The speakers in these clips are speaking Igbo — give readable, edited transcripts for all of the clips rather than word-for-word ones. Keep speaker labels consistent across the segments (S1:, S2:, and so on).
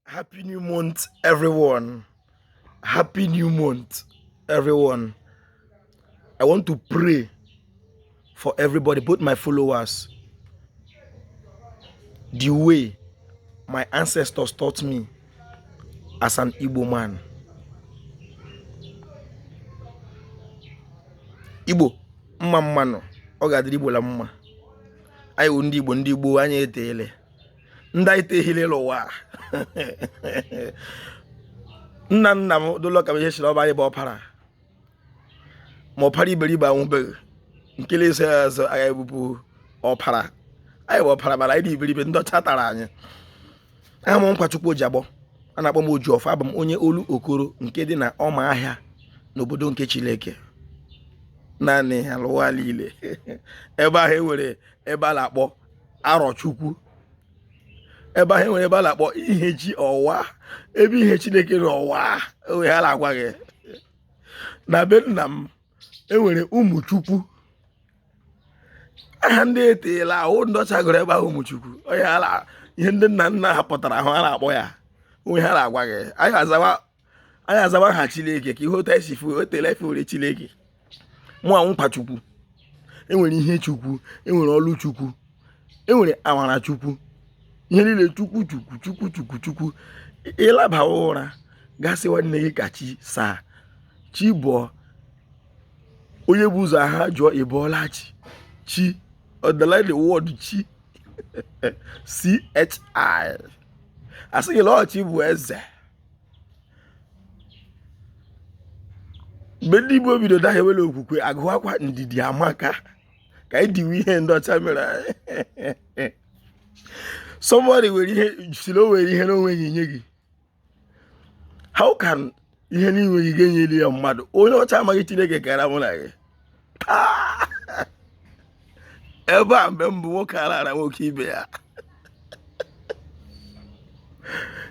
S1: Happy new month, everyone. Happy new month, everyone. I want to pray for everybody, both my followers, the way my ancestors taught me as an Igbo man. Igbo, mma mma nụ, ọ ga-adịrị Igbo la mma. Anyị wụ ndị Igbo, ndị Igbo anyị eteele. Ndị anyị tehile n'ụwa. Nna nna m dụlọ ka m ihe siri ọba anyị bụ ọpara. Ma ọpara iberibe anwụbeghị. Nke na-eso ya azụ agaghị ebupụ ọpara. Anyị bụ ọpara mana anyị dị iberibe ndị ọcha tara anyị. Aha m Nkwachukwu Ojiagbọ. A na-akpọ m Ojiọfọ. Abụ m onye olu Okoro nke dị na ọma ahịa n'obodo nke Chineke. Naanị ha lụwa niile. Ebe ahụ e nwere ebe a na-akpọ Arọchukwu. Ebe ahụ e nwere ebe a na-akpọ ihe chi ọwa. Ebe ihe Chineke n'ọwa. Onwe ha na-agwa gị. Na be nna m e nwere ụmụ Chukwu. Aha ndị eteela ahụ ndị ọcha gụrụ ebe ahụ ụmụ Chukwu. Onye ha na ihe ndị nna nna ha pụtara ahụ a na-akpọ ya. Onwe ha na-agwa gị. Anyị azawa aha Chineke ka ihe otu anyị si fu o teela ife were Chineke. Mụ anwụ Nkwachukwu. Enwere ihe Chukwu, enwere ọlụ Chukwu, enwere amara Chukwu. Ihe niile Chukwu Chukwu Chukwu Chukwu Chukwu. Ịlaba ụra gasị nwanne gị ka chi saa chi bọọ onye bụ ụzọ ha jụọ ị bọọla chi chi underline the word chi chi asị gị lọọ chi bụ eze mgbe ndị Igbo bido daghị ewere okwukwe agụakwa ndidi amaka ka anyị diwe ihe ndị ọcha mere anyị somebody were ihe siri o were ihe n'onweghị nye gị how can ihe n'inweghị ga-enyeli ya mmadụ onye ọcha amaghị Chineke kara mụ na gị ebe a mgbe mbụ nwoke arara nwoke ibe ya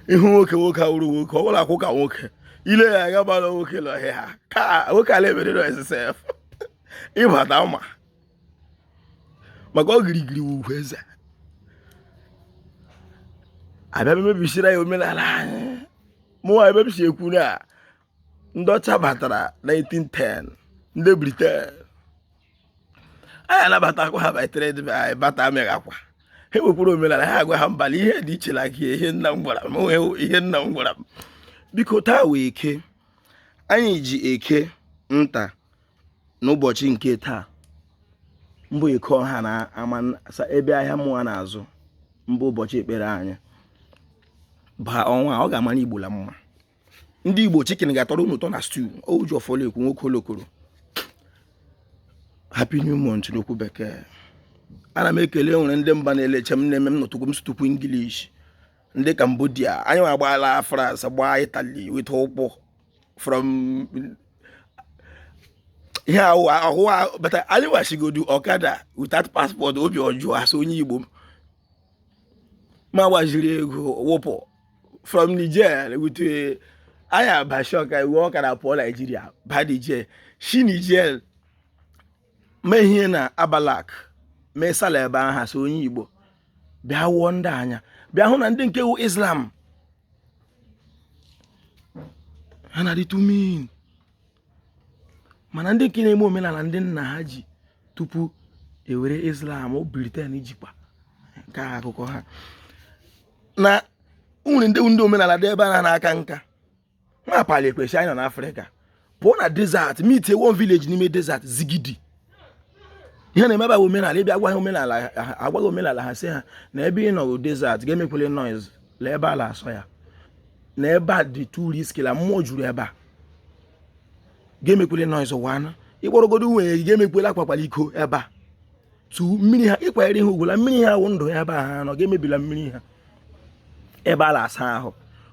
S1: ihu nwoke nwoke awụrụ nwoke ọ bụla akwụ ka nwoke ile ya aga gbara nwoke n'ọhịa ha ka nwoke ala emere sef ịbata ma maka ọ girigiri ugwu eze abịa mebisiri ya omenala anyị mụnwa ebe m si ekwu na ndị ọcha batara 1910 ndị Britain anyị anabatakwa ha by trade anyị bata ameghakwa ha nwekwara omenala ha agwa ha mbala ihe dị iche na gị ihe nna m gwara m ihe nna m gwara m biko taa wee eke anyị ji eke nta n'ụbọchị nke taa mbụ eke ọha na ama ebe ahịa mmụọ na-azụ mbụ ụbọchị ekpere anyị baa ọnwa ọ ga-amara Igbo la mma ndị Igbo chicken ga-atọrọ unu ụtọ na stew Ojiọfọ ekwu nwoke olokoro happy new month n'okwu bekee ana m ekele nwere ndị mba na-eleche m na-eme m nọtụkwu m sụtụkwu English ndị Cambodia anyị nwa agbaala France gbaa Italy with ụkwụ from ihe ahụ ahụ bata anyị washigodu ọkada without passport obi ọjọọ asị onye Igbo ma gbaziri ego wụpụ from Niger with anyị abashi ọka iwu ọkada pụọ Nigeria ba Niger shi Niger mee ihe na Abalak mee sala ebe ahụ asị onye Igbo bịa wụọ ndị anya bịa hụ na ndị nke wu Islam ha na-adị too mean mana ndị nke na-eme omenala ndị nna ha ji tupu ewere Islam Britain jikwa nke akụkọ ha na nwere ndị ndị omenala dị ebe a na-aka nka nwa pali ekwesị anyị nọ n'Afrịka pụọ na desert meet one village n'ime desert zigidi ihe na-eme ebe omenala ịbịa gwa ha omenala agwaghị omenala ha sị ha na ebe ị nọ desert ga-emekwele noise la ebe a la-asọ ya na ebe a dị too risky la mmụọ juru ebe a ga-emekwele noise one ịkpọrọgodo nwunye gị ga-emekwele akwakwala iko ebe a tu mmiri ha ịkwanyere ihe ugwu la mmiri ha wụ ndụ ya ebe a ha nọ ga-emebila mmiri ha ebe a na-asa ahụ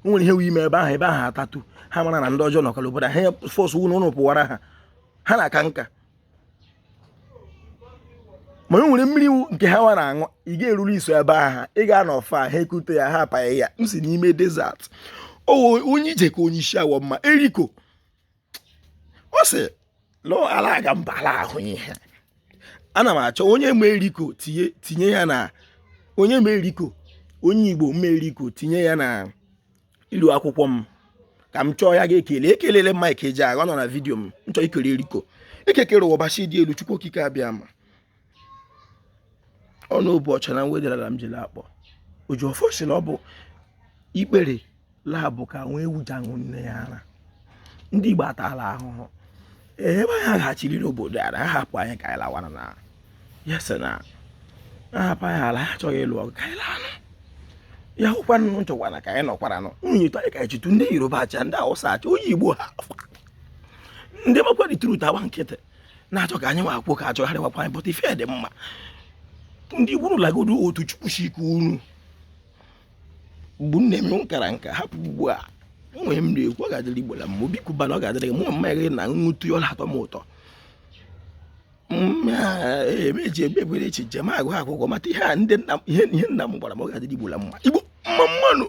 S1: o nwere ihe wụ ime ebe ahụ ebe ahụ atatu ha mara na ndị ọjọọ nọkọrọ obodo ha force wụ na ụnụ pụwara ha ha na-aka nka ma e nwere mmiri nke ha nwa na-aṅụ ị ga-eruru iso ebe ahụ ị ga-anọ fa ha ekute ya ha apaghị ya m si n'ime desert onye ije ka onye isi awọ mma eriko ọ sị lụọ ala aga mba ala ahụ ihe ana m achọ onye ma eriko tinye ya na onye ma eriko onye Igbo ma eriko tinye ya na Ilu akwụkwọ m ka m chọọ ya ga-ekele. Ekelele m Mike Ejeagha, ọ nọ na vidiyo m. M chọọ ikele Eriko ekekere ụwa chi dị elu, Chukwu Okike Abịama. Ọnụ obu ọcha na mwedara m jiri akpọ Ojiọfọ sị na ọ bụ ikpere labụ ka nwa ewu ji aṅụ nne ya ara. Ndị Igbo atala ahụhụ. Ebe anyị aghachiri n'obodo ara, ha hapụ anyị ka anyị lawara na ya sị na ahapụ anyị ala, ha achọghị ịlụ ọgụ, ka anyị laa nụ. Ya hụkwa nnụ nchọkwana ka anyị nọkwara nụ nwunye anyị ka anyị chịtụ ndị Yoruba achị, ndị Awụsa achị, onye Igbo ha ndị makwa the truth agba nkịtị na-achọ ka anyị nwa akwụkwọ ka achọgharịwakwa anyị. But ife dị mma, ndị Igbo lagodo otu Chukwu si ike unu mgbe nne m nkara nka hapụ ugbu a enwere m na-ekwu, ọ ga-adịrị Igbo la mma. Obi Cubana, ọ ga-adịrị gị mụ mma gị na nwute ọ na-atọ m ụtọ. Emeji egbe ekwere echiche m agụ akwụkwọ mata ihe a ndị nna ihe nna m gwara m. Ọ ga-adịrị Igbo la mma. Igbo mma mmanụ.